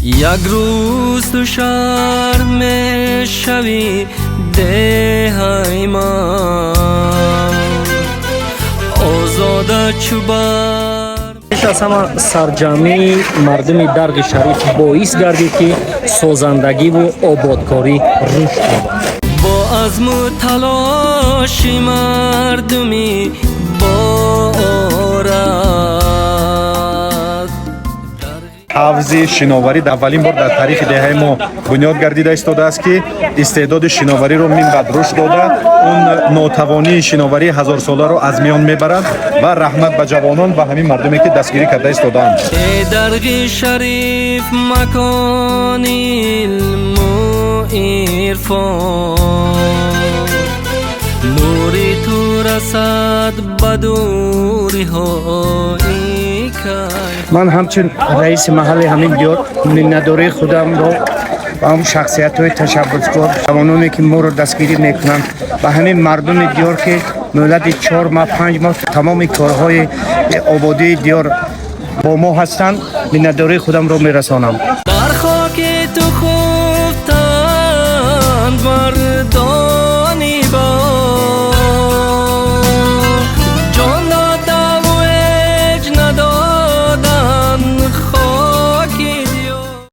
Як рӯз ту шаҳр мешавӣ, деҳаи ман озода чу бар. Пеш аз ҳама сарҷамъии мардуми Дарғи Шариф боис гардид, ки созандагиву ободкорӣ рушд ёбад. Бо азму талоши мардумӣ борад. Ҳавзи шиноварӣ аввалин бор дар таърихи деҳаи мо бунёд гардида истодааст, ки истеъдоди шиновариро минбаъд рушд дода, он нотавонии шиноварии ҳазорсоларо аз миён мебарад. Ва раҳмат ба ҷавонон ва ҳамин мардуме, ки дастгирӣ карда истодаанд. Э Дарғи Шариф, макони илму ирфон, нури ту расад ба дуриҳои кай. Ман ҳамчун раиси маҳалли ҳамин диёр миннатдории худамро ба ҳам шахсиятҳои ташаббускор, ҷавононе, ки моро дастгирӣ мекунанд, ба ҳамин мардуми диёр, ки муҳлати 4 моҳ, 5 моҳ тамоми корҳои ободии диёр бо мо ҳастанд, миннатдории худамро мерасонам. Дар хоки ту хуфтанд мардони.